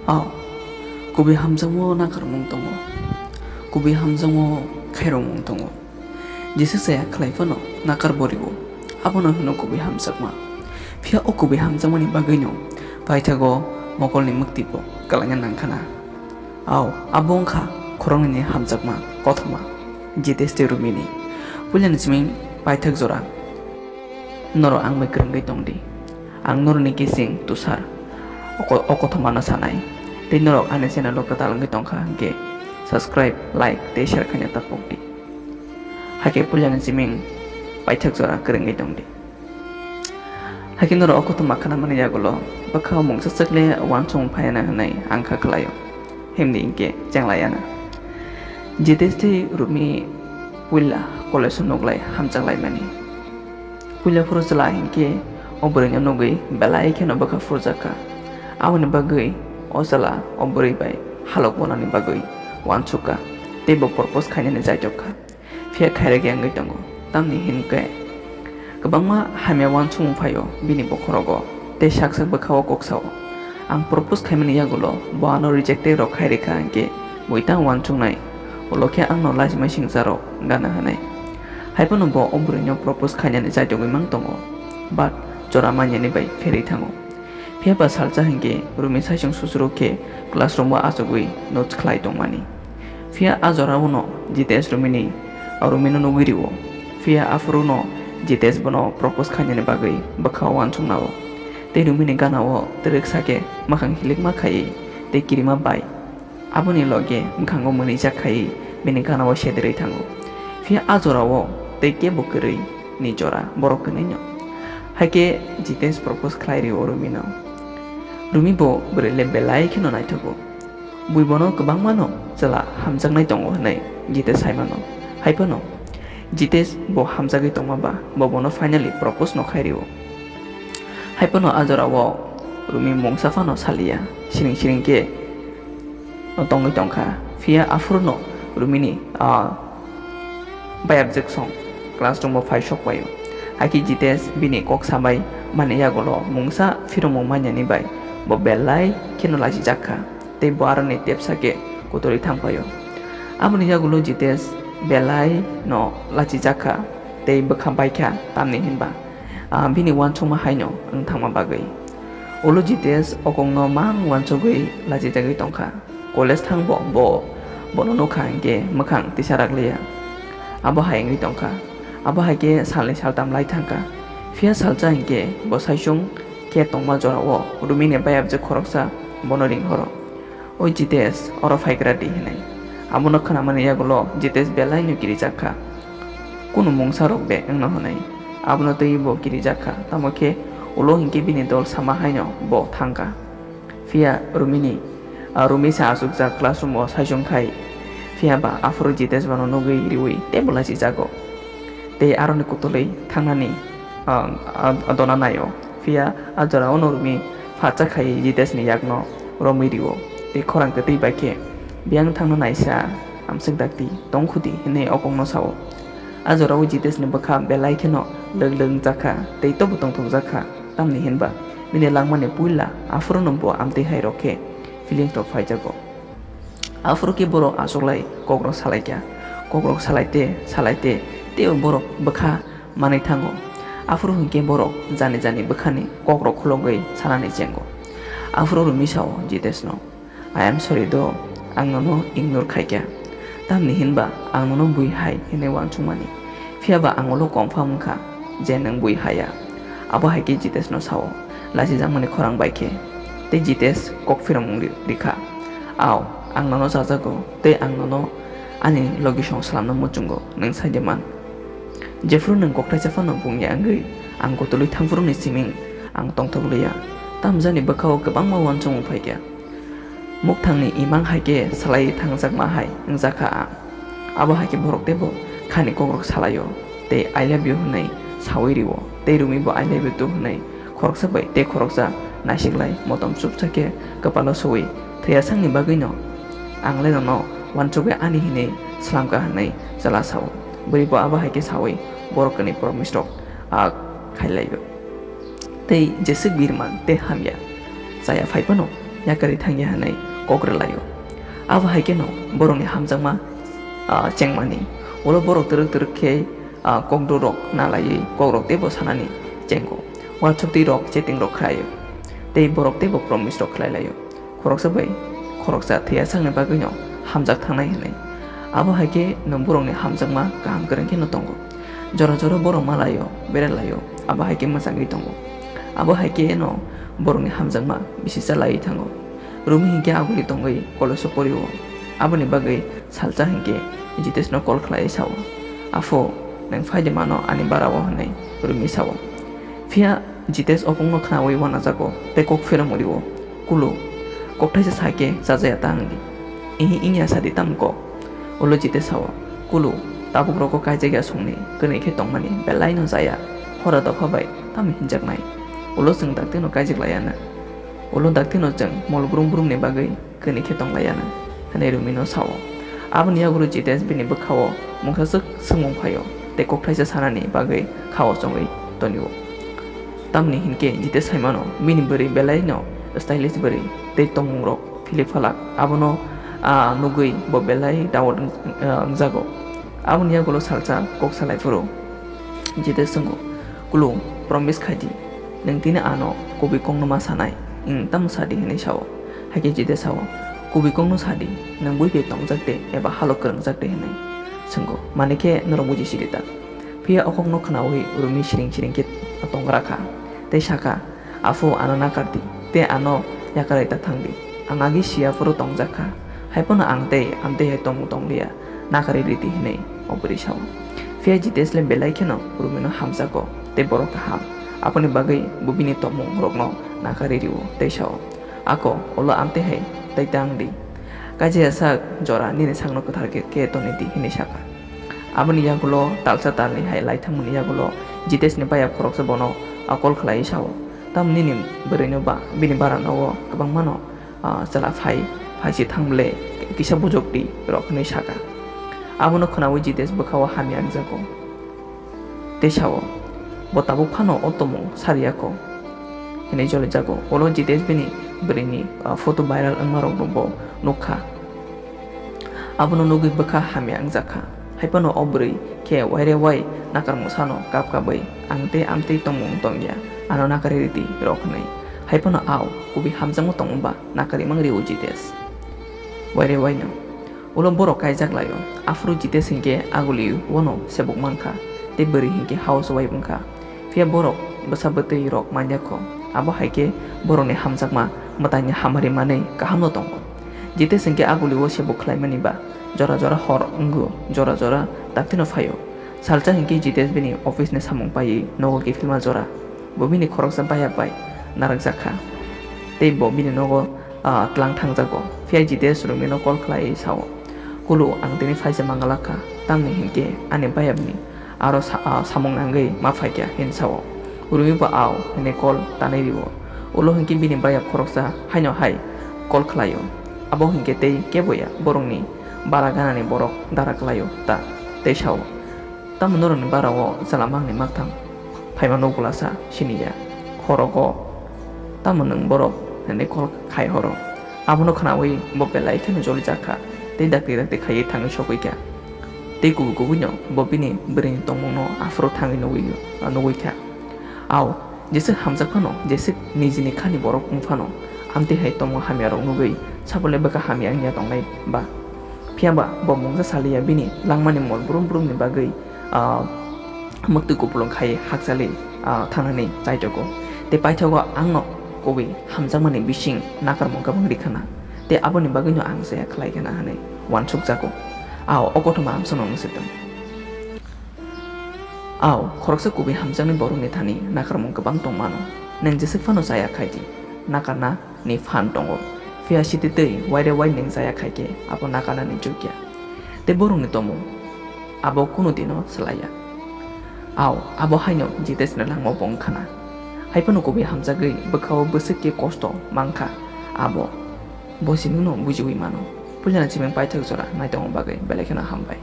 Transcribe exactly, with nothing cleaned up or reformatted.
Ao, kubui hamjakmao nakarmung tongo, kubui hamjakmao khairokmung tongo. Jesa chaya khlai phano nakar bo rio, abono hwno kubui hamjakma. Phiya o kubui hamjakmani bagwino paithago mokolni mwktwi bo kwlaina nangkhana. Ao, abo wngkha khoroknwini hamjakma kothoma, Jitesh tei Rumini. Puilani simi paithak jora norok ang bai kwrwngwi tongdi. Ang norokni kising Tushar o ko-, o kothomano sanai. Tei norok ani channel o kwtal wngwi tongkha hwnkhe subscribe, like tei share khaina ta pokdi. Hakhe puilani simi paithak jora kwrwngwi tongdi. Hakhe norok o kothoma khnamani yagulo bwkhao mungsa chwkle uansukmung phaina hwnwi ang kha khlaio, himdi hinkhe chenglayana. Jitesh tei Rumi puila college-o nuklai hamjaklaimani. Puila phuru chwla hinkhe o bwrwino nugwi belai kheno bwkha phurjakha. Aboni bagwi o chwla o bwrwi bai halok bonani bagwi uansukha tei bo propose khainani chaitokha. Phiya khairokya wngwi tongo. Tamni hinkhe kwbangma hamya uansukmung phaio bini bokhorogo tei sak sak bwkhao kok sao, "Ang propose khaimani yagulo bo ano reject tei rok khai rikha hinkhe bo itang uansuknai, ulo khe angno lachimai singcharok gana hwnwi." Haiphano bo o bwrwino propose khainani chaitogwi mang tongo, but jora manyani bai pherwi thango. Phiya ba salsa hinkhe Rumi saisung susuru khe classroom o achugwi notes khlai tongmani. Phiya a jorao no Jitesh Rumini, Rumino nugwi rio. Phiya aphuru no Jitesh bono propose khainani bagwi bwkhao uansuknao. Tei Rumini ganao twrwk sakhe mwkhang hilikma khaiwi tei kirima bai aboni loge mwkhango mwnwijak khaiwi bini ganao sederwi thango. Phiya a jorao tei kebo kwrwi ni jora borok kwnwi no. Haikhe Jitesh propose khlai rio Rumino. Rumi bo bwrwi le belai kheno naithogo. Bui bono kwbangma no chwla hamjaknai tongo hwnwi Jitesh sai mano. Haiphano Jitesh bo hamjagwi tongma ba bo bono finally propose no khai rio. Haiphano a jorao Rumi mungsa phano saliya, siring siring khe tongwi tongkha. Phiya aphuru no Rumini, ah, bayapjak song classroom o phai sok paio. Haikhe Jitesh bini kok samai mani yagulo mungsa phirokmung manyani bai bo belai kheno lachijak kha tei bo aroni tepsa khe kutulwi thang paio. Aboni yagulo Jitesh belai no lachijak kha tei bwkha bai kha, tamni hinba, ah, bini uansukma haino wng thangma bagwi. Ulo Jitesh okongno mang uansugwi lachijagwi tongkha. College thangbo bo bono nukha hinkhe mwkhang tisarak liya. Abo hai wngwi tongkha. Abo hai khe salni saltam lai thangkha. Phiya salsa hinkhe bo saisung khe tongma jorao Rumini bayapjak khoroksa bono ringhoro. "Oi Jitesh, oro phaigra di," hwnwi. Abono khnamani yagulo Jitesh belaino kirijak kha. Kunu mungsa rok be wngno hwnwi. Abono twiwi bo kirijak kha. Tamo khe ulo hinkhe bini dol sama haino bo thangkha. Phiya Rumini, ah, Rumi se achukjak classroom o saisung khai. Phiya ba aphuru Jitesh bono nugwi riwi tei bo lachijago. Tei aroni kutulwi thangnani, ah, ah, dona naio. Phiya a jorao no Rumi phatsa khai Jitesh ni yakno romwi rio. Tei khorang kwtwi bai khe, "Biyang thangna naisa, amswk dakti, tongkhudi," hwnwi okongno sao. A jorao Jitesh ni bwkha belai kheno lwk lwk wngjakha tei tobo tongthokjakha, tamni hinba bini langmani puila aphuru no bo amtwi hai rok khe feelings rok phaijago. Aphuru khe borok achuklai kokrok salaikha, kokrok salaite salaite teibo borok bwkha manwi thango. Aphuru hinkhe borok jani jani bwkhani kokrok khulogwi sanani chengo. Aphuru Rumi sao Jitesh no, "I am sorry do, ang nono ignore khaikha. Tamni hinba ang nono bui hai hinwi uansukmani. Phiyaba ang ulo confirm wngkha je nwng bui haya." Abo hai khe Jitesh no sao, lachijakmani khorang bai khe. Tei Jitesh kok phirokmung ri-, rikha. "Ao, ang nono chajago tei ang nono ani logisong slamno muchungo, nwng sai de man. Jephuru nwng kokthai cha phano bungya wngwi ang kutulwi thangphuru ni siming ang tongthok liya. Tamjani bwkhao kwbangma uansukmung phaikha. Mukthangni imang hai khe salai thangjakma hai wngjakha ang." Abo hai khe borok teibo khani kokrok salaio tei "I love you" hwnwi saui rio tei Rumi bo "I love you too" hwnwi khoroksa bai tei khoroksa naisiklai motom chuksa khe kwpalo suwi, "Thwiyasakni bagwino ang le nono uansugwi ani hinwi slamkha," hwnwi chwla sao. Bwrwi bo abo hai khe saui borok kwnwi promise rok, ah, khailaio. Tei jeswk birman tei hamya chaya phai phano yakarwi thangya hwnwi kok rwlaio. Abo hai kheno borokni hamjakma, ah, chengmani ulo borok twrwk twrwk khe, ah, kokdorok nalaiwi kokrok teibo sanani chengo. Uansuk twi rok chatting rok khlaio. Tei borok teibo promise rok khlai laio. Khoroksa bai khoroksa thwiya sakni bagwino hamjak thangnai hwnwi. Abo hai khe no borokni hamjakma kaham kwrwng kheno tongo. Jora jora borok malaio, beralaio, abo hai khe mwchangwi tongo. Abo hai khe no borokni hamjakma bisi chalaiwi thango. Rumi hinkhe aguli tongwi college o porio. Aboni bagwi salsa hinkhe Jitesno call khlaiwi sao, "Aphu, nwng phai de mano ani barao," hwnwi Rumi sao. Phiya Jitesh o kokno khnaui uanajago tei kok pheromwi rio, "Kulu, kokthaisa sa khe chajaya ta wng di. Ihi wngya sa di tamo kok?" Ulo Jitesh sao, "Kulu, tabuk rogo kaijakya songni, kwnwi khe tongmani belaino chaya, hora dopha bai tamo hinjaknai? Ulo chwng daktino kaijak laiya na. Ulo daktino chwng mol brum brumni bagwi kwnwi khe tong laiya na," hwnwi Rumino sao. Aboni yagulo Jitesh bini bwkhao mungsa swk swngmung phaio tei kokthaisa sanani bagwi khao chongwi tonio. Tamni hinkhe Jitesh saimano bini bwrwi belaino stylish bwrwi tei tongmungrok philip phalak. Abono, ah, nugwi bo belai doubt wng-, ah, wngjago. Aboni yagulo salsa kok salai phuru Jitesh swngo, "Kulu, promise khai di, nwng tini ano kubui kokno ma sanai, wng tamo sa di?" hwnwi sao. Hai khe Jitesh sao, "Kubui kokno sa di, nwng bui bai tongjak de eba halo kwrwngjak de?" hwnwi swngo. Mani khe norok buji sidi ta. Phiya o kokno khnaui Rumi siring siring khe tongra kha tei sakha, "Aphu, ano nakar di, tei ano yakarwi ta thang di. Ang agi siya phuru tongjak kha, hai phano ang tei amtwi hai tongmung tong liya, nakarwi rw di," hwnwi o bwrwi sao. Phiya Jitesh le belai kheno Rumino hamjago tei borok kaham, aboni bagwi bo bini tongmung rokno nakarwi rw-o tei sao, "Ako, ulo amtwi hai tei tang di. Kaijaya sak jora nini sakno kwthar khe, khe toni di," hwnwi sakha. Aboni yagulo talsa talni hai lai thangmani yagulo Jiteshni baya khoroksa bono, ah, call khlaiwi sao, "Tamo nini bwrwino ba bini bara nogo kwbangmano, ah, chwla phai, phai si thang ble, kisa bujok di," rok hwnwi sakha. Abono khnaui Jitesh bwkhao hamya wngjago tei sao, "Bo tabuk phano o tongmung sariya kho," hwnwi jolijago. Ulo Jitesh bini bwrwini, ah, photo viral wngmarokno bo nukha. Abono nugwi bwkha hamya wngjakha. Hai phano o bwrwi khe waire wai nakarmung sano kap kabwi, "Ang tei amtwi tongmung tongya, ano nakarwi rw di," rok hwnwi. Hai phano ao kubui hamjakma tongmung ba nakarwi mang rio Jitesh. Waire waino ulo borok kaijak laio. Aphuru Jitesh hinkhe aguli uano sebuk mankha tei bwrwi hinkhe house wife wngkha. Phiya borok bwsa bwtwi rok manya kho. Abo hai khe borokni hamjakma mwtaini hamari manwi kahamno tongo. Jitesh hinkhe aguli o sebuk khlaimani ba jora jora hor wngo, jora jora daktino phaio. Salsa hinkhe Jitesh bini office ni samung paiwi nogo kiphilma jora. Bo bini khoroksa bayak bai narwkjak kha. Tei bo bini nogo, ah, tlang thangjago. Phiya Jitesh Rumino call khlaiwi sao, "Kulu, ang tini phaisa mangalak kha, tamni hinkhe ani bayapni aro sa-, ah, samung nangwi ma phaikha," hwnwi sao. Rumi bo "Ao," hwnwi call tanwi rio. Ulo hinkhe bini bayap khoroksa haino hai call khlaio. Abo hinkhe tei keboya borokni bara ganani borok dara klaio ta, tei sao, "Tamo norokni bara o chwla mangni makthang phaima nukgwlasa siniya, horogo tamo nwng borok?" hwnwi call khai horo. Abono khnaui bo belai kheno jolijak kha tei dakti dakti khaiwi thangwi sogwi kha. Tei kubui kubuino bo bini bwrwini tongmungno aphuru thangwi nugwi, nugwi kha. Ao, jeswk hamjak phano, jeswk nijini khani borok wng phano, amtwi hai tongmung hamyarok nugwi sabolai bwkha hamya wngya tongnai ba? Phiya ba bo mungsa saliya bini langmani mol brum brumni bagwi, ah, mwktwi kupulung khai hakchalwi, ah, thangnani chaitogo. Tei paithago, "Angno kubui hamjakmani bising nakarmung kwbang rikha na, tei aboni bagwino ang chaya khlai kha na," hwnwi uansukjago. Ao, o kothoma amsongno wng se tong. Ao, khoroksa kubui hamjaknai borokni thani nakarmung kwbang tong mano. Nwng jeswk phano chaya khai di, nakarna ni phan tongo. Phiya sititwi waire wai nwng chaya khai khe abo nakarnani jukya. Tei borokni tongmung abo kunu dino swlaiya. Ao, abo haino Jiteshni langmao bo wngkha na. Hai phano kubui hamjagwi bwkhao bwswk khe kosto mankha abo. Bo simingno bujiui mano. Puila ni siming paithak jora naitongo bagwi belai kheno hambai.